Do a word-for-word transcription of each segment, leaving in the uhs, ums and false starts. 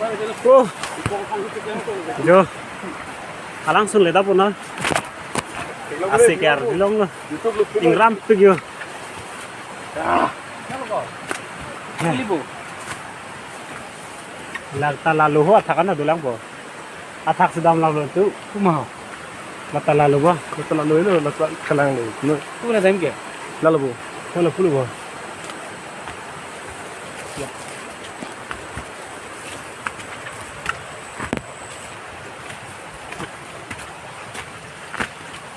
Oh. Jo. Alangsun le ta puna. Asik ya, long lo. Ingram tu jo. Lak ta lalu ho athak an dolang po. Athak si damlo tu. Kuma ho. Lak ta lalu po. Lak ta lalu lo, lak ta kalang lo. No. Kuna time ke? Lalu po. Lalu pulo po.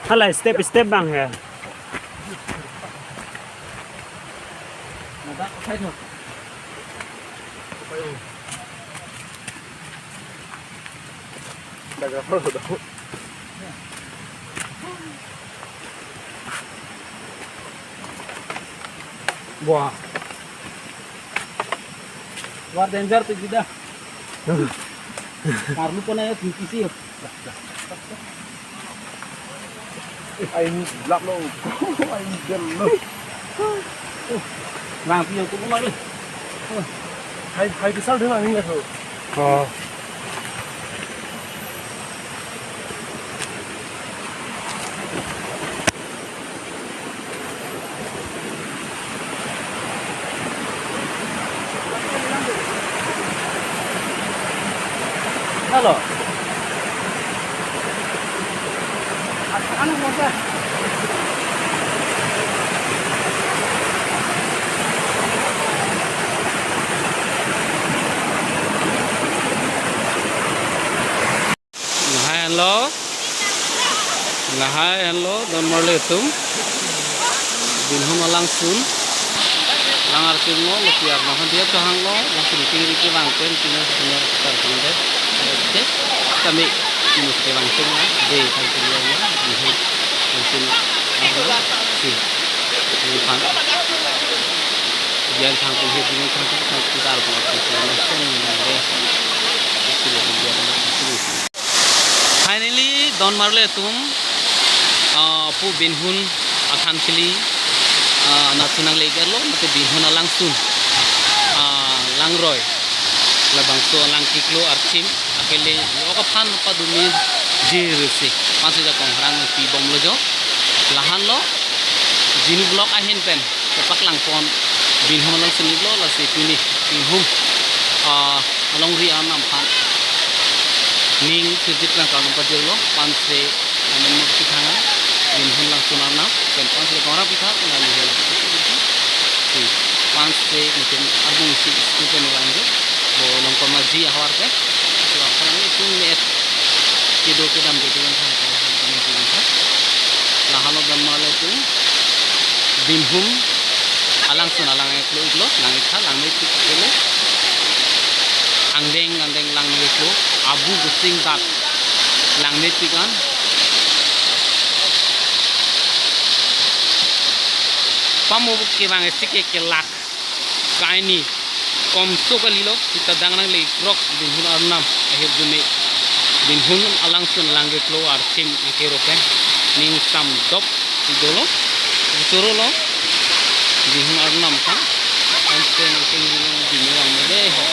Hala step step bang ya. Wah. Wah, danger tu kita. Karlu pun ayo tingki sih. Ai, lap lo. Ai, gel lo. Rang pi yo tu kumar le. Hai, hai, besar dia ni lo. Oh. Halo. Lahai henlo. Lahai henlo, don marli atum. Binhun alangsun. Lang archim lo, lasi arnam aphan diya chehang lo, lasi tingri kevang pen, pine pine kar pine. Oke, kami pine kevang sing lo, de kan pine lo, Binhun alangsun. Si. Binhun. Diyan thang pine, Binhun thang pine, thang pine, kar pine, pine, pine, pine, pine. Finally, don marli atum, ah, pu Binhun athan kili, ah, nat sunang leger lo, mate Binhun alangsun, ah, langroi, labangso alangkiklo archim, akele, yo kapan padumi jir si, pansi jakong harang si bomlo jo, lahan lo, Jinu vlog ahin pen. Kepaklang pon Binhun alangsun lo, lasi pini Binhun, ah, alongri arnam aphan ning sirjit nang kalong pajir lo, panse amen mo kithang Binhun alangsun arnam pen panse kong rap kita kena ni hel. Si, panse mungkin arbung si school pen lang jo. Bo long komaji ahawar pen. Si, apa lang itu net. Kedo kedam kedo yang kan. Lahan lo don marli atum, Binhun alangsun alang-iklo iklo, nang-iktha, langmepik iklo. Angdeng angdeng langmepiklo, abu busing dat langmepik an. Pamo kevang isi ke kelak. Kaini komso kalilo, sita dang nang le krok Binhun arnam ahirjume. Binhun alangsun alang keklo archim akero pen ning samdop dolo. Choro lo. Binhun arnam kan. Anse nang tingri lo Binhun arnam de ho.